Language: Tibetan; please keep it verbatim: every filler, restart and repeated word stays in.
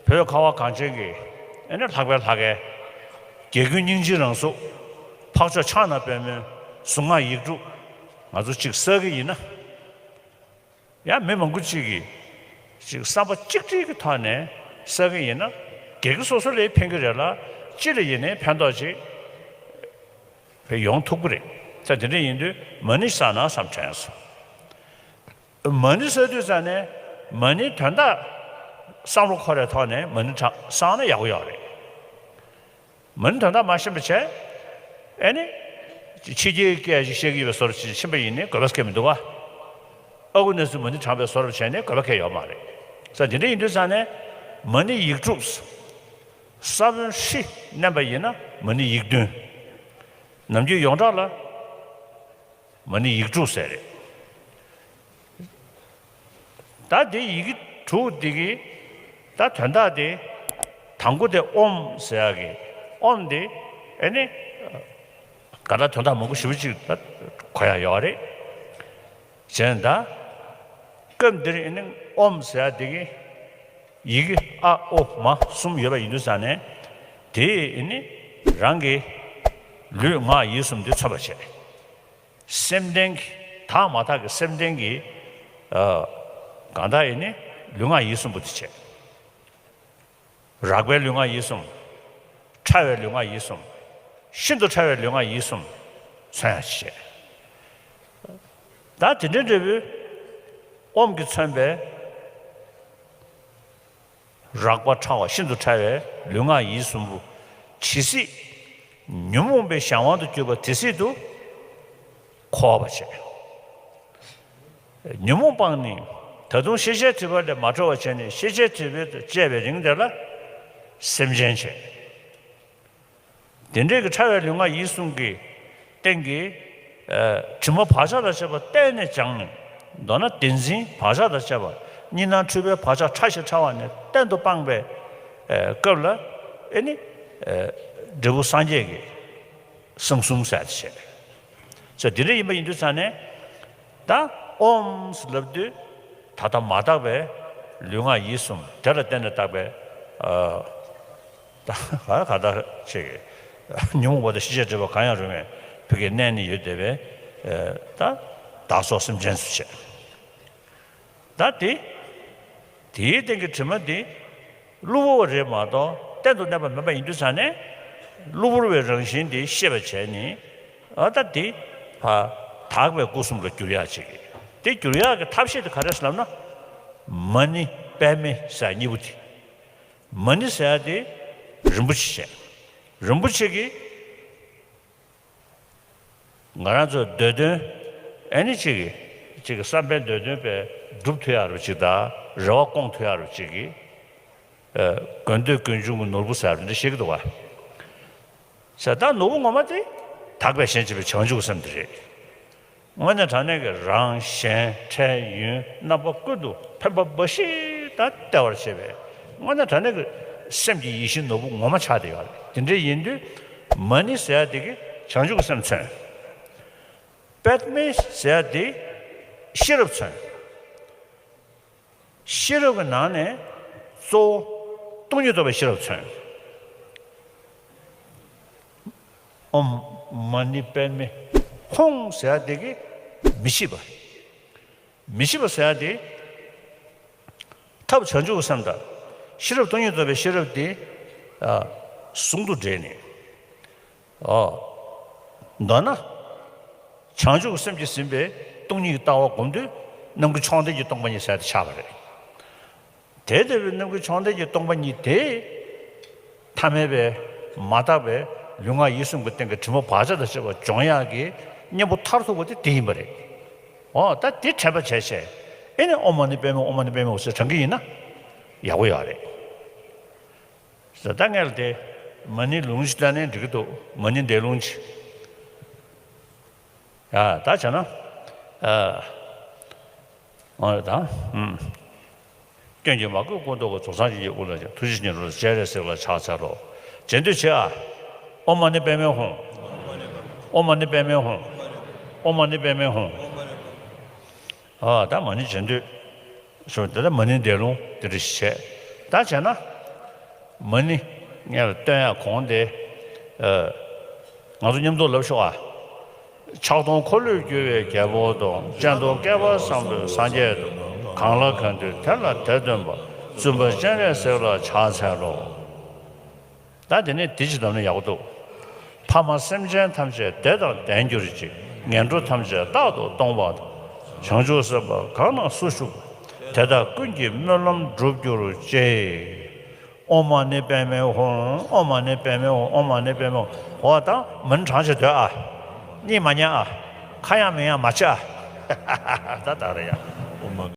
བོད་ཁ་བ་གངས་ཅན་གྱི་ཨེ་ནི་ལྷག་པའི་ལྷ་སྐལ། རྒྱལ་ཀུན་སྙིང་རྗེའི་རང་གཟུགས། འཕགས་མཆོག་ཕྱག་ན་པདྨོའི་གཟུངས་སྔགས་ཡིག་དྲུག་ང་ཚོ་གཅིག་བསགས་ཀྱི་ཡིན་ན། ཡང་མི་མང་པོ་གཅིག་གིས་ཅིག་བསམ་པ་གཅིག་སྒྲིལ་གྱི་ཐོག་ནས་བསགས་ཀྱི་ཡིན་ན། སྒེར་གྱི་སོ་སོ་ལ་ཕན་གྱི་རེད་ལ། སྤྱི་ལ་ཡིན་ནའི་ཕན་ཐོགས་ཅིག་ཕན་ཡོང་ཐུབ་ཀྱི་རེད། ད་དེ་འདྲ་ཡིན་དུས་མ་ཎི་བསགས་ན་བསམ་དྲན་སོང་། མ་ཎི་བསགས་དུས་ཙང་ནས་མ་ཎིའི་དོན་དག་བསམ་བློ་འཁོར་བའི་ཐོག་ནས་མ་ཎི་བགྲང་བསགས་ན་ཡག་པོ་ཡོད་རེད། མ་ཎི་དོན་དག་མ་ཤེས་པ་བྱས། ཨེ་ནི། ཕྱི་རྒྱལ་སྐད་ཅིག་བཤད་ཀྱི་ཡོད་པའི་བཟོ་འདྲ་ཅིག་ཕྱིན་པ་ཡིན་ནའི་དགོས་པ་སྐད་མི་འདུག་ག་ཨ་ཁུ་ནས་སུ་མ་ཎི་བགྲང་པའི་བཟོ་འདྲ་བྱས་ནས་དགོས་པ་སྐད་ཡོད་མ་རེད། ས་དེ་འདྲ་ཡིན་དུས་ཙང་ནས་མ་ཎི་ཡིག་དྲུག་ས་བོན་ཧྲི་མནན་པ་ཡིན་ན་མ་ཎི་ཡིག་བདུན། ནམ་རྒྱུན་ཡོངས་གྲགས་ལ། མ་ཎི་ཡིག་དྲུག་ཟེར་རེད། ད་དེ་ཡི་གེ་དྲུག་འདི་གི་ད་དོན་དག་དེ། དང་པོ་དེ་ཨོཾ་ཟེར་ཡག་གི་ཨོཾ་འདི་ཨེ་ནི་ག་ད་དོན་དག་མང་པོ་ཞེ་པོ་ཅིག་ད་གོ་ཡག་ཡོད་རེད། བྱས་ད་སྐབས་འདིར་ཨེ་ནི་ཨོཾ་ཟེར་ཡག་འདི་གི་ཡི་གེ་ཨ་ཨོ་མ་གསུམ་ཡོད་པ་ཡིན་དུས་ཙང་ནས་དེ་ཨེ་ནི་རང་གི་ལུས་ངག་ཡིད་གསུམ་འདི་མཚོན་པར་བྱེད། སེམས་ལྡན་གྱི་དག་མ་དག་གི་སེམས་ལྡན་གྱི་ཨ་གང་དག་ཡིན་ནི་ལུས་ངག་ཡིད་གསུམ་པོ་དེ་བྱས། རགས་པའི་ལུས་ངག་ཡིད་གསུམ། ཕྲ་བའི་ལུས་ངག་ཡིད་གསུམ། ཤིན་ཏུ་ཕྲ་བའི་ལུས་ངག་ཡིད་གསུམ་མཚོན་ཡག་བྱས། ད་དེ་འདྲའི་འབྲས་བུ་ཨོཾ་གྱིས་མཚོན་པའི་རགས་པ་ཕྲ་བ་ཤིན་ཏུ་ཕྲ་བའི་ལུས་ངག་ཡིད་གསུམ་པོ་ཇི་སྲིད་ཉོན་མོངས་པའི་གཞན་དབང་དུ་གྱུར་པ་དེ་སྲིད་དུ་འཁོར་བར་བྱེད། ཉོན་མོངས་སྤངས་ནས་ད་དུང་ཤེས་བྱའི་སྒྲིབ་པ་ལས་མ་གྲོལ་བར་བྱས་ནས་ཤེས་བྱའི་སྒྲིབ་པ་དང་བཅས་པའི་རིང་དེ་ལ་སེམས་ཅན་བྱེད། དེ་འདྲའི་གི་ཕྲ་བའི་ལུས་ངག་ཡིད་གསུམ་གྱི་སྟེང་གི་ཨ་དྲི་མ་བག་ཆགས་དང་བཅས་པ་གཏན་ནས་སྦྱངས་ནས། མདོར་ན་བདེན་འཛིན་བག་ཆགས་དང་བཅས་པ་གཉིས་སྣང་འཁྲུལ་པའི་བག་ཆགས་ཕྲ་ཞིང་ཕྲ་བ་ནས་གཏན་དུ་སྤངས་པའི་ཨ་སྐབས་ལ་ཨེ་ནི་ཨ་འབྲས་བུ་སངས་རྒྱས་ཀྱི་གསང་གསུམ་ཟེར་ཡག་དེ་བྱས། ས་དེ་འདྲ་ཡིན་པ་ཡིན་དུས་ཙང་ནས་ད་ཨོཾ་ཟེར་ལབ་དུས་ད་ལྟ་མ་དག་པའི་ལུས་ངག་ཡིད་གསུམ་དེ་ལ་བརྟེན་ནས་བཏགས་པའི་ཨ་ད་ག་ག་ད་ཅིག་ཉོན་མོངས་པ་དང་ཤེས་བྱའི་སྒྲིབ་པ་གང་ཡང་རུང་བའི་བུ་གའི་གནས་ནི་ཡོད་བསྡད་པའི་ཨ་ད་བདག་སོགས་སེམས་ཅན་སུ་བྱས། ད་དེ། དེའི་སྟེང་གི་དྲི་མ་དེ་གློ་བུར་བ་རེད་མ་གཏོགས་གཏན་དུ་གནས་པ་མིན་པ་ཡིན་དུས་ཙང་ནས་གློ་བུར་བའི་རང་བཞིན་དེ་ཤེས་པར་བྱས་ནས་ཨ་ད་དེ་ཕར་དག་པའི་སྐུ་གསུམ་ལ་བསྒྱུར་ཡག་ཅིག་དེ་བསྒྱུར་ཡག་གི་ཐབས་ཤེས་དེ་ག་རེ་ཟེར་ལབ་ན། མ་ཎི་པདྨེ་ཟེར་གཉིས་པོ་དེ། མ་ཎི་ཟེར་ཡག་དེ་རིན་པོ་ཆེ་བྱས། རིན་པོ་ཆེ་གི་ང་རང་ཚོ་འདོད་དོན་ཨེ་ནི་གཅིག་གི་གཅིག་གི་བསམ་པའི་འདོད་དོན་པས་སྒྲུབ་ཐུབ་ཡག་རུ་གཅིག་དང་རེ་བ་སྐོང་ཐུབ་ཡག་རུ་གཅིག་གི་ཨ་དགོས་འདོད་ཀུན་འབྱུང་གི་ནོར་བུ་ཟེར་བ་འདི་འདྲ་བཤད་ཀྱི་འདུག་ག་ཟེར་ད་ནོར་བུ་ངོ་མ་དེ་དག་པའི་ཞེན་བྱེད་པའི་བྱང་ཆུབ་སེམས་དེ་རེད། དངོས་གནས་དྲང་གནས་ཀྱི་རང་གཞན་འཕྲལ་ཡུན་རྣམ་པ་ཀུན་ཏུ་ཕན་པ་འབའ་ཞིག་དང་བལྟ་བར་བྱེད་པའི་དངོས་གནས་དྲང་གནས་ཀྱི་སེམས་ཀྱི་ཡིད་བཞིན་ནོར་བུ་ངོ་མ་ཆགས་བསྡད་ཡོད་རེད། དེ་འདྲ་ཡིན་དུས་མ་ཎི་ཟེར་ཡག་དེ་གིས་བྱང་ཆུབ་ཀྱི་སེམས་མཚོན། པདྨེ་ཟེར་ཡག་དེ་ཤེས་རབ་མཚོན། ཤེས་རབ་ཀྱི་ནང་ནས་གཙོ་བོ་སྟོང་ཉིད་རྟོགས་པའི་ཤེས་རབ་མཚོན། ཨོཾ་མ་ཎི་པདྨེ་ཧཱུྃ་ཟེར་ཡག་དེ་གིས་མི་ཤེས་པ། མི་ཤེས་པ་ཟེར་ཡག་དེ་ཐབས་བྱང་ཆུབ་ཀྱི་སེམས་དང་ཤེས་རབ་སྟོང་ཉིད་རྟོགས་པའི་ཤེས་རབ་དེ་ཨ་ཟུང་དུ་འབྲེལ་ནས། ཨོ། མདོར་ན། བྱང་ཆུབ་ཀྱི་སེམས་ཀྱིས་ཟིན་པའི་སྟོང་ཉིད་ཀྱི་ལྟ་བ་སྒོམ་དུས་རྣམ་ཀུན་མཆོག་ལྡན་གྱི་སྟོང་པ་ཉིད་ཟེར་ཡག་དེ་ཆགས་པ་རེད། དེ་ལྟ་བུའི་རྣམ་ཀུན་མཆོག་ལྡན་གྱི་སྟོང་པ་ཉིད་དེ། ཐ་མལ་པའི་མ་དག་པའི་ལུས་ངག་ཡིད་གསུམ་གྱི་སྟེང་གི་དྲི་མ་བག་ཆགས་དང་བཅས་པ་སྦྱོང་ཡག་གི་གཉེན་པོ་མཐར་ཐུག་པ་དེ་དེ་ཡིན་པ་རེད། ཨོ་ད་དེ་དྲན་པ་བྱས་བྱས། ཨེ་ནི་ཨོཾ་མ་ཎི་པདྨེ་ཧཱུྃ། ཨོཾ་མ་ཎི་པདྨེ་ཧཱུྃ་ཟེར་བགྲང་གི་ཡིན་ན་ཡག་པོ་ཡོད་རེད། ད་ལྟ་ངས་ལ་དེ་མ་ཎི་ལུང་ཅིག་བཏང་ནས་འགྲིག་གི་འདུག་མ་ཎི་འདས་ལུང་ཅིག་ཡ་ད་བྱས་ན། ཨ། འོ་ད། ཨུམ། སྐྱོན་གྱིས་མ་གོས་སྐུ་མདོག་གི། རྫོགས་སངས་རྒྱས་ཀྱི་དབུ་ལ་བརྟེན། ཐུགས་རྗེ་ཉིད་རུ་སྤྱན་རས་གཟིགས་ལ་ཕྱག་འཚལ་ལོ། རྗེས་ཟློས་བྱེད་ཨ། ཨོཾ་མ་ཎི་པདྨེ་ཧཱུྃ། ཨོཾ་མ་ཎི་པདྨེ་ཧཱུྃ། ཨོཾ་མ་ཎི་པདྨེ་ཧཱུྃ། ཨ་ད་མ་ཎི་རྗེས་ཟློས། སོ་དེ་ལ་མ་ཎི་འདས་ལུང་དེ་འདྲ་ཞིག་བྱས། ད་བྱས་ན། མ་ཎི་སྔོན་ལ་བཏོན་ཡག་གོང་དེ། ཨ། ང་ཚོ་མཉམ་དུ་ལབ་ཤོག་ཨ། ཕྱག་སྟོང་འཁོར་ལོས་སྒྱུར་བའི་རྒྱལ་པོ་དང་། སྤྱན་སྟོང་བསྐལ་པ་བཟང་པོའི་སངས་རྒྱས་དང་། གང་ལ་གང་འདུལ་དེ་ལ་དེ་སྟོན་པ། བཙུན་པ་སྤྱན་རས་གཟིགས་ལ་ཕྱག་འཚལ་ལོ། ད་དེ་ནས་དེ་ཅི་ལབ་ན་ཡག་པོ་འདུག། ཕ་མ་སེམས་ཅན་ཐམས་ཅད་བདེ་དང་ལྡན་གྱུར་ཅིག། ངན་འགྲོ་ཐམས་ཅད་རྟག་ཏུ་སྟོངས་པ་དང་། བྱང་ཆུབ་སེམས་དཔའ་གང་ན་སུ་བཞུགས་པ། དེ་དག་ཀུན་གྱི་སྨོན་ལམ་འགྲུབ་གྱུར་ཅིག། ཨོཾ་མ་ཎི་པདྨེ་ཧཱུྃ། ཨོཾ་མ་ཎི་པདྨེ་ཧཱུྃ། ཨོཾ་མ་ཎི་པདྨེ་ཧཱུྃ། འོ་ད་མ་ཎི་བགྲང་བྱས་སྡོད་ཨ། གཉིད་མ་ཉལ་ཨ། ཁ་ཡང་མིག་ཡང་མ་ཕྱེ་ཨ། ད་ད་རེད་ཡ། ཨོཾ་མ་